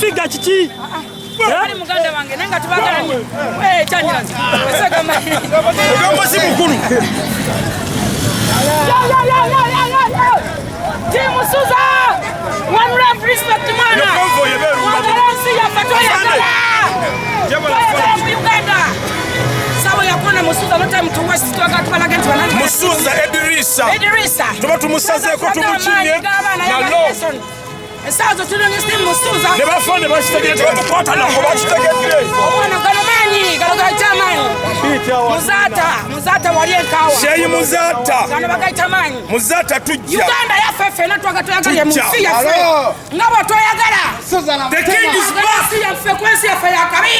Nigga kiki? Ali muganda wange naye nga tubagala nnyo. Eh, kyanyirazi. Esegamba. Ogamba si mukulu. Yo, yo, yo, yo, yo, yo, yo. Team Suza! One love, respect mwana. Yo, convoy ebeerumba. Mwagala ensi yaffe tweyagala. Tweyagala mu Uganda. Sawa yakona Musuza, no time to waste. Twagala tubalage nti banange. Musuza Edirisa. Edirisa. Tuba tumusazeeko tumukinye nalo. Essaawa zo tulina Team Musuza. Ne bafa ne bakitegedde tebamukwata nako bakitegedde. Omwana gano maanyi, gano gayita amaanyi. Muzaata, Muzaata wali enkawa. Sheyi Muzaata. Gano bagayita maanyi. Muzaata tujja. Uganda yaffe ffenna twagala tweyagale mu Tujja. nsi yaffe. Nga bwe tweyagala. The king is Twagala back. ensi yaffe kuba ensi yaffe yakabi.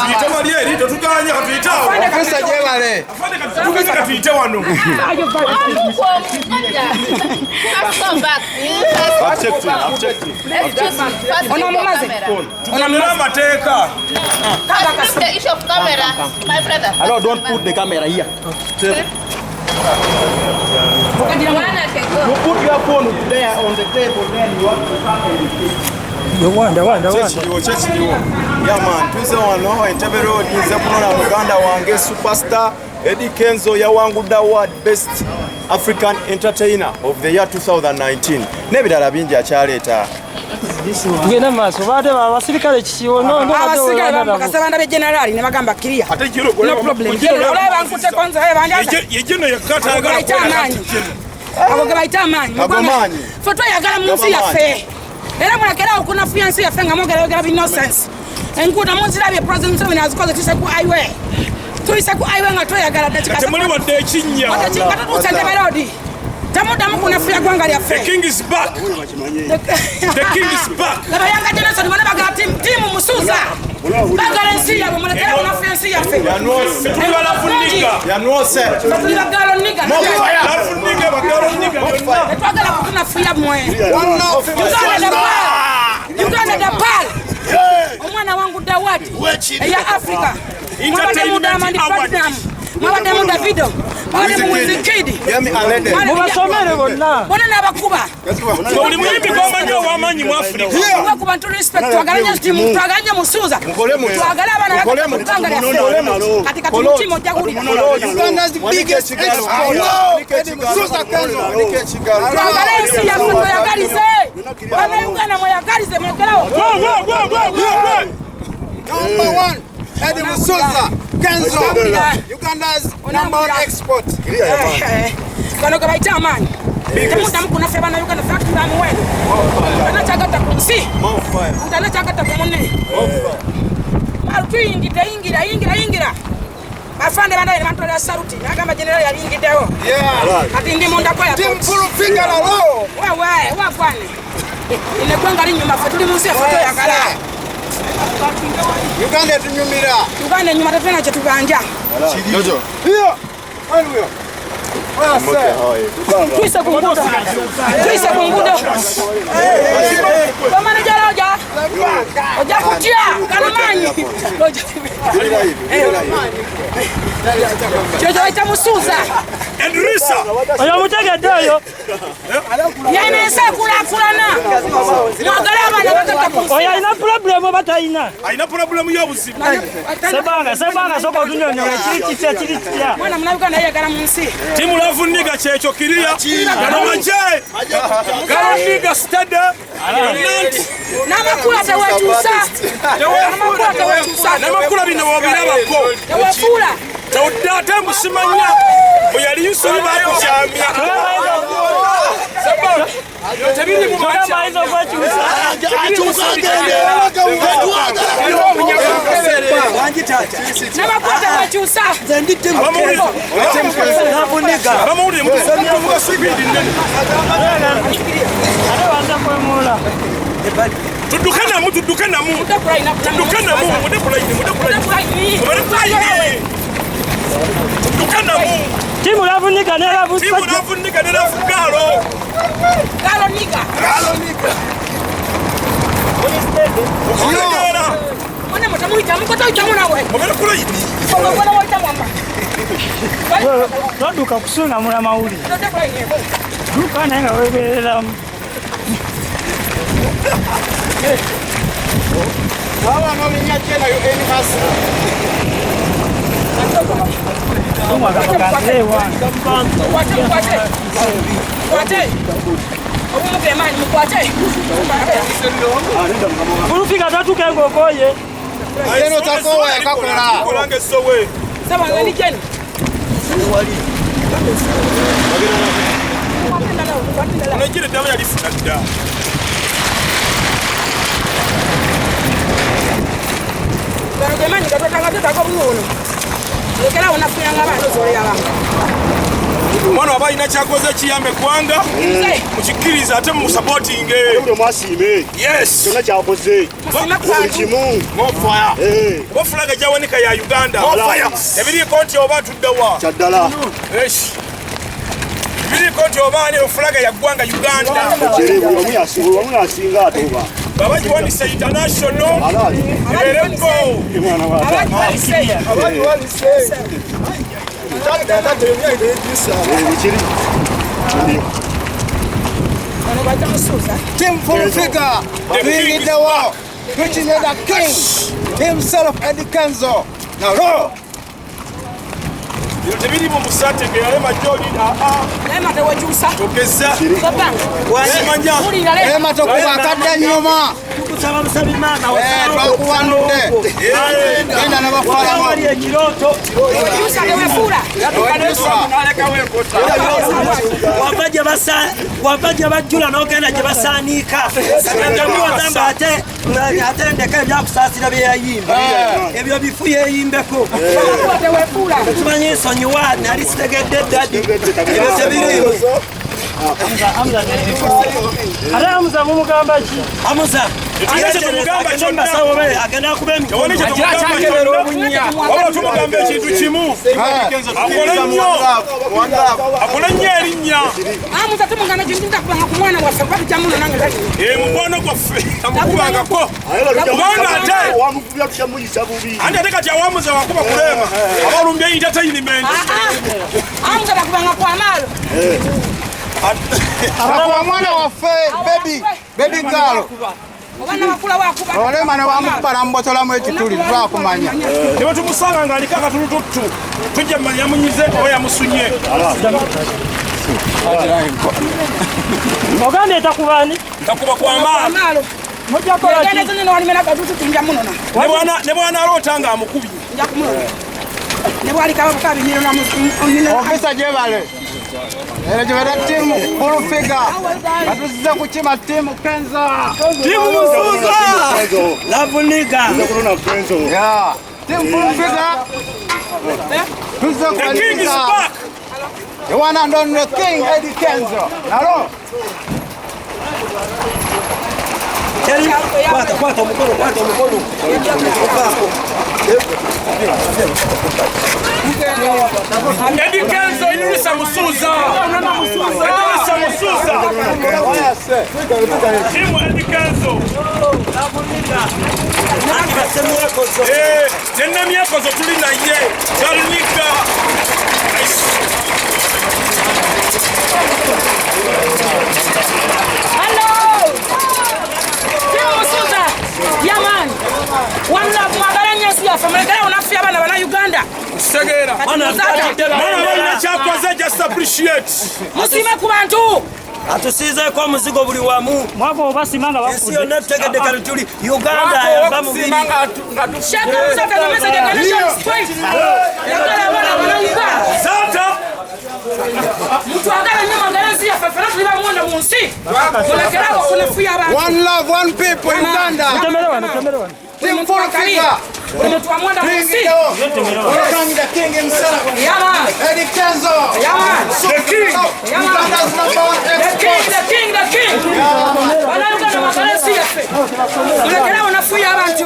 Tuyite wali eri tetuganya katuyite awo. Ofisa gyebale. Afande katuganye katuyite wano. Tugonere amateeka. The issue of camera, my brother. No, don't put the camera here. You put your phone there on the table, then you have to come and Wanda wanda wanda. Kyekiriwo kyekiriwo. Yeah man, tuze wano Entebbe Road nze kunona muganda wange superstar Eddie Kenzo yawangudde award best African entertainer of the year 2019 n'ebirala bingi akyaleeta. Tugende maaso baate abasirikale kiki ono ndo Abasirikale bamukasa banda be generali ne bagamba clear. Ate kiro No problem. Olaba bankuteko nze banjaza. Ye gino yekka tayagala Bayita amaanyi. Abo ge bayita amaanyi. Ago maanyi. Ffe tweyagala mu nsi yaffe. Era mulekerawo okunafuya ensi yaffe nga mwogerayogera bi nonsense. Enguudo muzirabye President Museveni azikoze tuyise ku highway. Tuyise ku highway nga tweyagala ddakika. Temuli wadde ekinnya. Wadde kinga tutuuse Entebbe Road. Temuddamu kunafuya ggwanga The lyaffe. king is back. The king is back. Laba Yanga Generation bonna bagala tiimu Musuuza. Bagala ensi yaabwe mulekerawo kunafuya ensi yaffe. Yanwose. Tuli ba love nigga. Yanwose. Ffe tuli bagalo nigga. Love nigga bagalo nigga byonna. Tetwagala kutunafuya mmwe. Uganda the pearl. Uganda the pearl. Omwana wangu Dawadi eya Africa. Mwabadde mu Diamond Award. Platinum. Mwabadde mu Davido. Mwabadde mu Wizkid. Yemi Alade. Mubasomere bonna. Bonna n'abakuba. Buli muyimbi gw'omanyi ow'amaanyi mu Africa. Kuba ku bantu respect twagala nnyo tiimu twagala nnyo Musuuza. Mukole mutya. Twagale abaana Mukole bagala mu mutya. ggwanga lyaffe. Mukole mutya. Kati kati mu tiimu ojja kuwulira. Uganda's biggest export. Musuuza Kenzo. Twagale ensi yaffe tweyagalize. Bannayuganda mweyagalize mulekerawo. Wo, wo, wo, wo, wo, wo. Number one, Eddie Musuuza Kenzo. Uganda's number one export. Gano ge bayita amaanyi. Temuddamu kunaffe bannayuganda ffe tuli ba muwendo. Tana kyagatta ku nsi. Tana kyagatta ku munne. Malu tuyingidde yingira yingira yingira. Afande bandaye ne bantwalira saluti n'agamba generali yaliyingiddewo. Kati ndi munda kwa Team full figure low. Wewe wagwane. Lino eggwanga linyuma ffe tuli mu nsi yaffe tweyagala. Uganda etunyumira. Uganda enyuma tetulina kye tubanja. Jojo. Here. Where Tuyise ku nguudo. Tuyise ku nguudo. Bamaneja Roja. Ojja kutya gano maanyi. Roja. Kyo kye bayita Musuuza. Edrisa. Oyo omutegedde oyo. Yena ensi ekulaakulana. Mwagale abaana bagatta ku nsi. Oyo alina problem oba talina? Alina pulobulemu y'obuzibu. Sebanga sebanga soka otunyonyola kiri kitya kiri kitya. Mwana munnayuganda yeeyagala mu nsi. Timu love nigga kyekyo kiriya. Gano magye. Gano nigga steady. N'amakula teweekyusa. N'amakula teweekyusa. N'amakula bino bw'obirabako. Teweefuula. Tewudde ate musimanya. Bwe yali nsobi baakukyamya. Tebiri mu Kyogamba ayinza okwekyusa. N'amakula teweekyusa. Abamawulire mutuvuga sipiidi nnene. Ate wanza kwemula. Tudduke namu tudduke namu. Mudde ku line up. Tudduke namu mudde ku layini mudde ku Mudde layini. ku line. Mubere ku layini. Tudduke namu. Tiimu love nigga ne love Timu sajja. love nigga ne love gaalo. Galo nigga. Okutegeera. Mwana mutamuyitamu kotoyitamu nawe. Mubere ku layini. Ogwo woyitamu wamma. Todduka kusungamula mawulire. Mudde ku line. Dduka naye nga weebereramu. Fulufika tatuka ngokoye. Eno takowa yakakola. Kolange sowe. Sawa ngani jeni. Unajira damu yalifuna dda. Bano gatotanga tutako buno. Lekera onafuyanga abantu zolera abantu. Omwana waba alina kyakoze kiyambe eggwanga mukikkirize ate mumusupportinge. Buli omu asiime. Yes. Kyonna kyakoze. Buli kimu. More fire. Oba fulaga gyawanika ya Uganda. More fire. Ebiriiko nti oba atuddewa. Kyaddala. Ebiriiko nti oba ani fulaga ya ggwanga Uganda. Kiri buli omu yasinga ate oba. Baba giwanise international. Ebeereko. Abagiwanise. Team Full Figure, bringing the war, preaching the king himself, Eddie Kenzo. Now roll. Bino tebiri mu musate ngeyalema gyoli aa. Lema tewekyusa. Togeza. Topanga. Lema tokuba akadda nnyuma. Tukusaba busabi maama. Twakuwanudde. Genda n'abafalawo. Wali ekirooto. Wekyusa tewefuula. Wava gye bajjula n'ogenda gye basaaniika. Katonda ate ate ndeka ebyakusaasira bye yayimba. Ebyo bifu yeeyimbeko. Tumanyi ensonyiwa nali sitegedde ddadi. Ebyo tebiriimu. Ate Amuza mumugamba ki? Amuza. Agenda kuba emikono. Wabula tumugamba ekintu kimu. Akole nnyo erinnya. Amuza tumugamba ekintu tutakubanga ku mwana waffe kuba tujja nange tali. Mukwano gwaffe amukubangako. Kubanga ate wamukubya tukyamuyisa bubi. Ate ate kati awamuza wakuba kulema. Abalumbye entertainment. Amuza takubanga ku amaalo. Akuba mwana waffe baby girl. Olema ne wamukuba namubotolamu ekituli twakumanya. Ne bwe tumusanga ng'aliko akatulututtu tujja mmanya yamunyize oba yamusunye. Ogambye takuba ani? Takuba kwa amaalo. Ne bw'anaaloota ng'amukubye. Ofisa gyebale. Era gyebale ttiimu Full Figure. Batusize kukima ttiimu Kenzo. Ttiimu Musuuza. Love nigga. Yeah. Ttiimu Full Figure. Tuzze The king is kubaliriza. back. The one and only King Eddie Kenzo. Nalo. Kwata omukono, kwata omukono. Opaako. Eddie Kenzo Idrisa Musuuza. Idrisa Musuuza. Timu Eddie Kenzo. Nenamyekozo tuli naye. Galnika. Hello. Timu Musuuza. Yeah man. One love mwagala nnyo ensi yaffe mulekere onaffe abaana bana Uganda. Kitegeera. Mwana balina kyakoze just appreciate. Musiime ku bantu. Atusiizeeko omuzigo buli wamu. Mwaka obasima nga Ensi yonna tutegedde kati tuli Uganda yava mu biri. Shaka Musuuza the message of the nation straight. Yagala abaana bana Uganda. Santa. Mutwagala nnyo mwagala ensi yaffe ffenna tuli bamuwendo mu nsi. Mulekere awo okunafuya abantu. One love, one people, Uganda. Team Full Figure. Buli muntu wamuwendo mu Bring nsi. it on. Welcome the king himself. Yeah man. Eddie Kenzo. Yeah man. The king. Uganda's number one The king, export. the king, the king. Bana Uganda mwagala ensi yaffe. Mulekere awo onafuya abantu.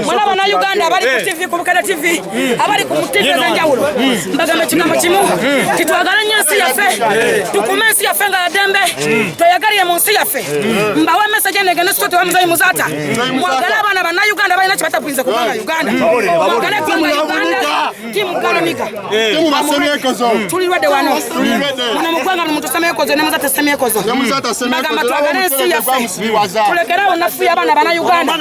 Mwena bannayuganda abali ku TV ku Bukede TV abali ku TV ez'enjawulo mbagamba ekigambo kimu titwagala nnyo ensi yaffe tukume ensi yaffe nga yaddembe tweyagalire mu nsi yaffe mbawe message. egenda egende sitote bamuzayi Muzaata. Mwagale abaana bannayuganda balina kye batapuyinza kubanga Uganda. Mwagale eggwanga Uganda. Tiimu Galoniga. Tuli lwadde wano. Muno mu ggwanga buli muntu Semyekozo ne Muzaata Semyekozo. Mbagamba twagale ensi yaffe. Tulekerawo nafuya abaana bannayuganda.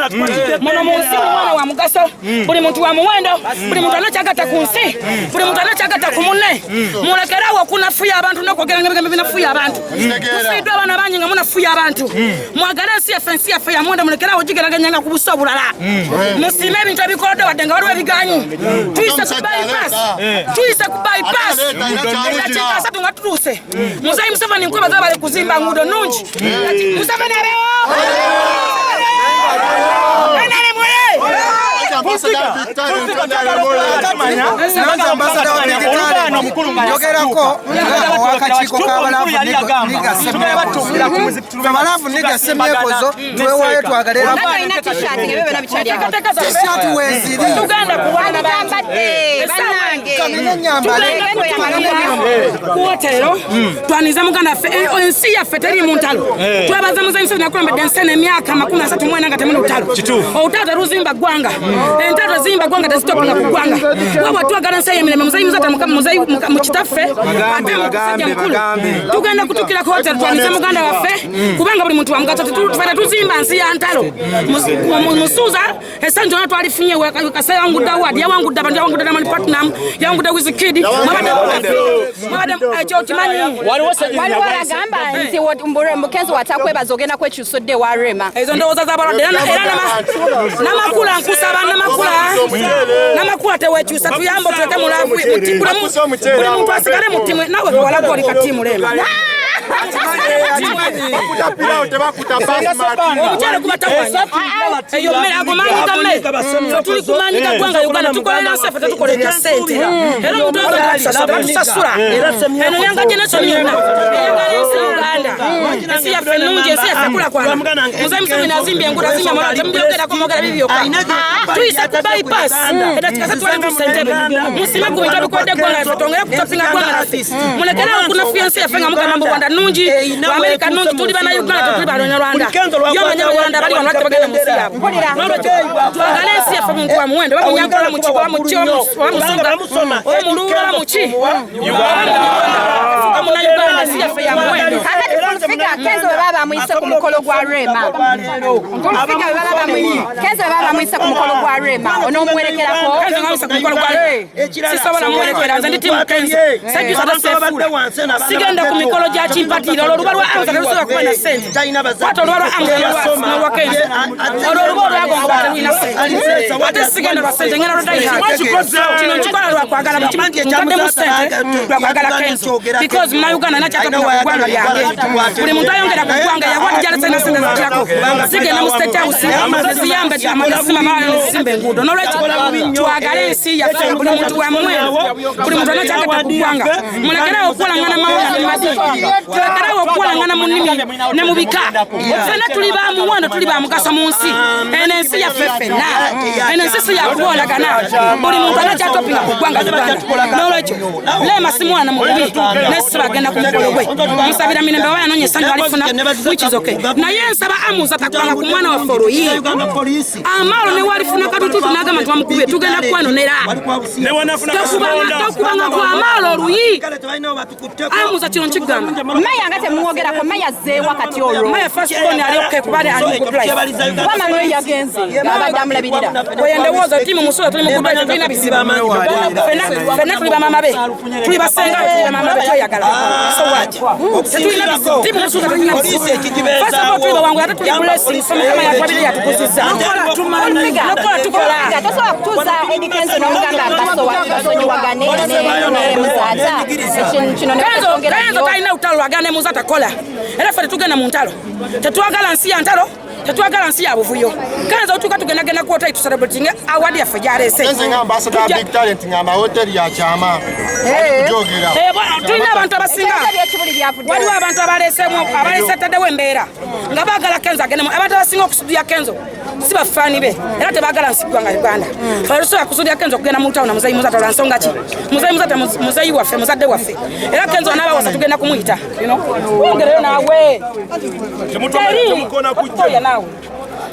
Muno mu nsi mwana wa mugaso. Buli muntu wa muwendo. Buli muntu anakyagatta ku nsi. Buli muntu anakyagatta ku munne. Mulekerawo okunafuya abantu n'okwogera ebigambo ebinafuya abantu. Tufiiddwa abaana bangi nga munafuya abantu. Mwagale ensi yaffe ya muwendo, mulekerawo ogigeraganyanga ku buso obulala. Musiime ebintu ebikoledde wadde nga waliwo ebiganyi. Tuyise ku bypass. Tuyise ku bypass. Eddakiika 3 nga tutuuse. Muzeeyi Museveni nkwebaza bali kuzimba nguudo nnungi. Museveni abeewo! Njogerako ow'akakiiko k'abalaavu Niga Semyekozo twewaayo twagalera T-shirt weeziri kuwotero twanize muganda waffe ensi yaffe teri mu ntalo. Twebaza Muzeeyi Museveni akulembedde ensi eno emyaka 39 nga temuli lutalo. Olutalo teruzimba ggwanga. Entalo tezimba ggwanga, tezitopinga ku ggwanga. Wabula twagala ensi ey'emirembe. Muzeeyi Muzaata muzeeyi mu kitaffe ate musajja mukulu. Tugenda kutuukira ku hoteri twanize muganda waffe kubanga buli muntu wa mugaso. Ffe tetuzimba nsi ya ntalo. Musuuza essanyu lyonna twalifunye Kasa yawangudde award, yawangudde abantu, yawangudde Diamond Platnumz, yawangudde Wizkid. Mwabadde ekyo okimanyi. Waliwo agamba nti Kenzo watakwebaza ogenda kwekyusa odde wa Rema. Ezo ndowooza z'abalwadde era Namakula nkusaba Namakula tewekyusa tuyambe otuleke mu laavu buli muntu asigale mu ttiimu naawe walaga oli katiimu Rema. Omukyala gubatawanya eyo mmere ago maanyi ga mmere. Ffe tuli ku maanyi ga ggwanga Uganda, tukolera nsi ffe tetukolera ssente. Era omuntu oyo tusasula eno yanga generation yonna eyagala ensi Uganda. Ensi yaffe ennungi, ensi yaffe ekulaakulana. Muzeeyi Museveni azimbye enguudo, azimbye amalwaliro, temubyogerako mwogera bibi byokka. Tuyise ku bypass eddakiika 3 twali tuuse Entebbe. Musiime ku bintu ebikoledde eggwanga lyaffe, twongere kutopinga ggwanga lyaffe. Mulekerawo okunafuya ensi yaffe nga mugamba mbu Rwanda nnungi, Amerika nnungi. Tuli bannayuganda, tetuli Bannanyarwanda. Yo omanye Abanyarwanda bali wano lwaki tebagenda mu nsi yaabwe. N'olwekyo twagale ensi yaffe, muntu wa muwendo, oba Munyankole, oba Muki, oba Muki, oba Musoga, oba Muluula, oba Muki, fuka Munnayuganda, ensi yaffe ya muwendo. Kakati Full Figure, Kenzo bwe baba bamuyise ku mukolo gwa Rema. Full Figure bwe baba bamuyise, Kenzo bwe baba bamuyise ku mukolo gwa Rema, onoomuwerekerako? Kenzo nga bamuyise ku mukolo gwa Rema, sisobola muwerekera. Nze ndi tiimu Kenzo, sejjusa taseefuula. Sigenda ku mikolo gya kimpatiira. Olwo oluba lwa Amuza terusobola kuba na ssente. Kwata oluba lwa Amuza n'olwa Kenzo, olwo oluba olwagongoba terulina ssente. Ate sigenda lwa ssente, ngenda lwa die-hard. Kino nkikola lwa kwagala, ntaddemu ssente lwa kwagala Kenzo because Munnayuganda nakyatopinga ku ggwanga lyange. Buli muntu ayongera ku ggwanga yawa jalese na ssente zikirako. Sigenda mu State House ziyambe amazima malala nezizimba enguudo. N'olwekyo twagale ensi yaffe, buli muntu wa muwendo, buli muntu anakyagatta ku ggwanga. Mulekerawo okukolangana mawanga ne madiini, tulekerawo okukolangana mu nnimi ne mu bika. Ffenna tuli ba muwendo, tuli ba mugaso mu nsi eno. Ensi yaffe ffenna, eno ensi si yakuboolagana. Buli muntu anakyatopinga ku ggwanga Uganda. N'olwekyo Rema si mwana mubi, nesiba agenda ku mukolo gwe, musabira mirembe. Oba yanoonya essanyu alifuna, which is okay. Naye nsaba Amuza takubanga ku mwana waffe oluyi. Amaalo ne walifuna katututu n'agamba nti wamukubye, tugenda kwenonera. Tokubanga ku Amaalo oluyi, Amuza, kino nkigamba. Maya nga temumwogerako, Maya azzeewa kati olwo? Maya first born ali okay kuba ali mu good life. Kuba Manuel yagenze abadde amulabirira. Oyo ndowooza tiimu Musuuza tuli mu good life, tulina bizibu. Ffenna tuli bamama be, tuli basenga be, tuli bamama be, tweyagala. So what? Tetulina bizibu. Tiimu Musuuza tulina bizibu. First of all, tuli bawangu ate tuli blessing. So Mukama yatwabire yatukuzizza. Nokola tukola. Tosobola kutuuza Eddy Kenzo n'omugamba basonyiwagane ne Muzaata kino ne Kenzo Kenzo talina lutalo lwagana ne Muzaata kola. Era ffe tetugenda mu ntalo. Tetwagala nsi ya ntalo, tetwagala nsi ya buvuyo. Kenzo otuuka tugendagenda ku hoteli tucelebrating award yaffe gyaleese. Nze nga ambassador Big Talent ngamba hoteli ya kyama kujogera. Tulina abantu abasinga Ebyokulya by'ekibuli byavudde. Waliwo abantu abaleesemu abaleesetaddewo embeera nga baagala Kenzo agendemu. Abantu abasinga okusudiya Kenzo Si bafaani be era tebaagala nsi ggwanga Uganda. Fe tusobola kusuulira Kenzo okugenda mu lutalo na Muzeeyi Muzata lwa nsonga ki? Muzeeyi Muzata muzeeyi waffe, muzadde waffe, era Kenzo anaabawasa tugenda kumuyita. Wongereyo naawe teri otukoya naawe.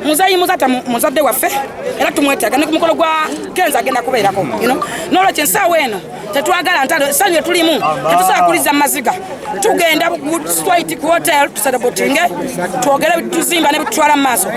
Muzeeyi Muzata muzadde waffe era tumwetaaga, ne ku mukolo gwa Kenzo agenda kubeerako. N'olwekyo ensaawa eno tetwagala ntalo, essanyu etulimu tetusobola kuliza maziga. Tugenda straight ku hotel tucelebratinge, twogere tuzimba ne bitutwala mu maaso.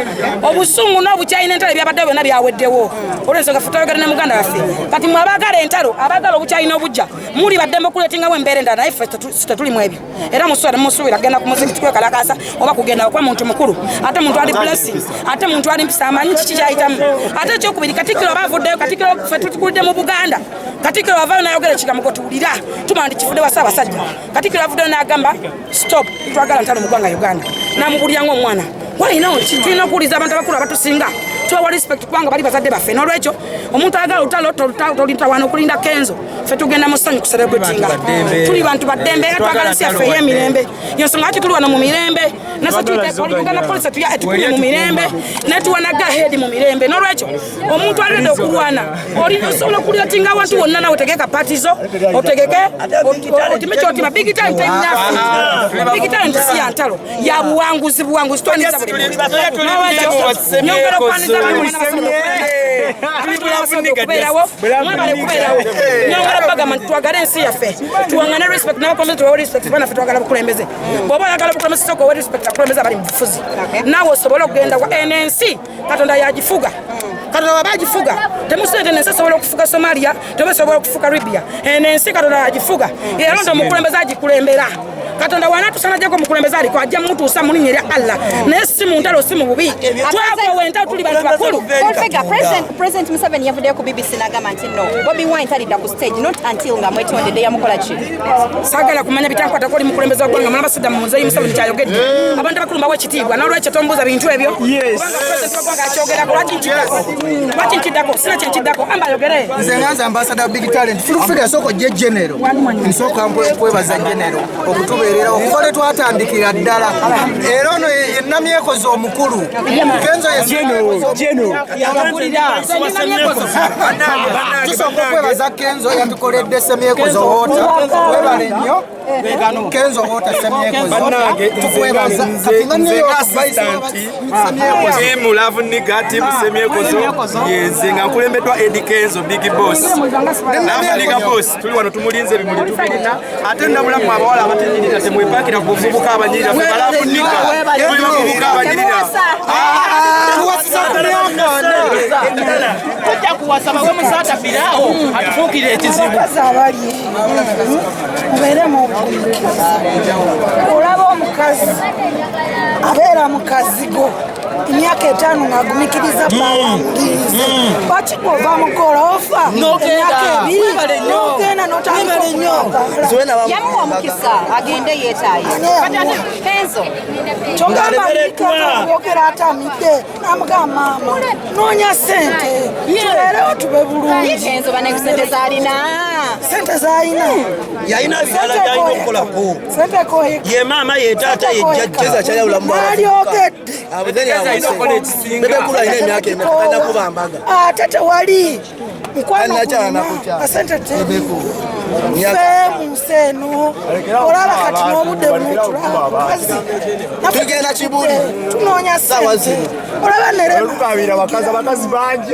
Obusungu n'obukyayi n'entalo ebyabaddewo byonna byaweddewo olw'ensonga ffe twayogera ne muganda waffe. Kati mwe abaagala entalo, abaagala obukyayi n'obujja, muli baddembe okuleetingawo embeera endala, naye ffe tetulimu ebyo. Era musuubira kugenda ku muzikiti kwekalakaasa oba kugenda okuba muntu mukulu, ate muntu ali blessing, ate muntu ali mpisa, amanyi kiki kyayitamu. Ate ekyokubiri, Katikkiro aba avuddeyo. Katikkiro ffe tukulidde mu Buganda. Katikkiro avaayo n'ayogera ekigambo tuwulira, tumanya nti kifudde wa Ssaabasajja. Katikkiro avuddeyo n'agamba stop, twagala ntalo mu ggwanga Uganda, n'amubulira ng'omwana. Why not? Tulina okuwuliza abantu abakulu abatusinga, tubawa respect kubanga bali bazadde baffe. N'olwekyo omuntu ayagala olutalo tolitawaana okulinda Kenzo. Ffe tugenda mu ssanyu kucelebratinga, tuli bantu baddembe era twagala ensi yaffe ey'emirembe. Yensonga lwaki tuli wano mu mirembe, Uganda police etukumye mu mirembe, netuwa go ahead mu mirembe. N'olwekyo omuntu alirede okulwana, osobola okuleetinga awantu wonna, nawe otegeka party zo, otegeke otime kyotima. Big Time terinafe, Big Time si ya ntalo, ya buwanguzi, buwanguzi twaniza buli muntu. N'olwekyo nyongera okwaniza abantu okubeerawo, mwebale kubeerawo. Nyongera bagamba nti twagale ensi yaffe, tuwangane respect n'abakulembeze, tubawe respect. Banaffe twagala bukulembeze. Bw'oba oyagala obukulembeze, sooka owe respect abakulembeze abali mu bufuzi, naawe osobole okugenda wa. Eno ensi Katonda yagifuga. Katonda waba agifuga, temusente ensi esobola okufuga Somalia, teba esobola okufuga Libya. Eno ensi Katonda yagifuga, era nti omukulembeze agikulembera Katonda. Wanaatusanajjako omukulembeze aliko ajja mutuusa mu linnya erya Allah, naye si mu ntalo, si mu bubi. Twakoowa entalo, tuli bantu bakulu. Full President Museveni yavuddeyo ku BBC n'agamba nti no, Bobi Wine talidda ku stage not until nga mwetondedde. Yamukola ki? Saagala kumanya bitankwatako. Oli mukulembeze wa ggwanga, mulaba sidda mu Muzeeyi Museveni kyayogedde. Abantu abakulu mbawa ekitiibwa, n'olwekyo tombuuza bintu ebyo, kubanga president wa ggwanga akyogerako. Lwaki nkiddako? Lwaki nkiddako? Sina kye nkiddako, amba ayogere. Nze nganze ambassador Big Talent Full Figure, sooka ojje General. Nsooka nkwebaza General okutubeerera okuva lwe twatandikira ddala, era ono ye Namyekozo omukulu Kenzo. Tusooka okwebaza Kenzo, yatukoledde semyekozo water. Webale nnyo Kenzo water semyekozo, tukwebaza. Kati nga New York semyekozo. Team Love Nigga, team Semyekozo, yenze nga nkulembeddwa Eddie Kenzo, big boss, Love Nigga boss. Tuli wano tumulinze, ebimuli tubirina, ate nabulamu abawala abatenyirira, temwepakira ku buvubuka abanyirira. Ffe ba Love Nigga tuli bavubuka abanyirira. Tuwasiza ku myaka. Tujja kuwasa bawe musaata biraawo atufuukire ekizibu. Abakazi abali mubeeremu obugumiikiriza. Olaba omukazi abeera mu kazigo emyaka 5 ng'agumikiriza bawamulirize. Lwaki bw'ova mu golofa emyaka 2 n'ogenda n'otandika okugaala? Yamuwa omukisa agende yeetaaye Kenzo. Kyogamba yogera atamidde, namugamba maama noonya sente tubeerewo tube bulungi. Kenzo bane sente zalina. Sente zalina. Yalina ebirala byalina okukolako. Sente koyeka. Ye maama, ye taata, ye jjajja. Nalyogedde. Bebe Cool alina emyaka emeka? Talina mbaga. Ate tewali mukwano gulina asente teri fe mu nsi eno. Olaba kati n'obudde bunotulaba mukazi. Tugenda Kibuli. Tunoonya Saawa sente. zino. Olaba nerema. Olukabira abakazi, abakazi bangi.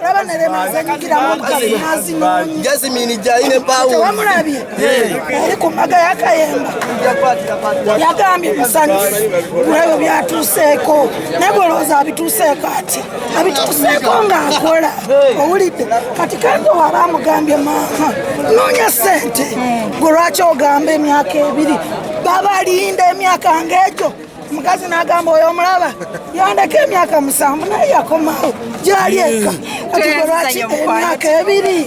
Olaba nerema azanyigiramu omukazi nazinoonya. Jasmine jalina pawundi. Tewamulabye ali ku mbaga yakayemba? Yagambye musanyufu kulebyo byatuuseeko, naye golowooza abituuseeko ati abituuseeko ng'akola. Owulidde? Kati Kenzo waba amugambye maama noonya sente, gwe lwaki ogamba emyaka 2? Babalinda emyaka ng'egyo. Omukazi n'agamba oyo omulaba yandeka emyaka 7 naye yakomawo gyali eka. Kati gwe lwaki emyaka 2?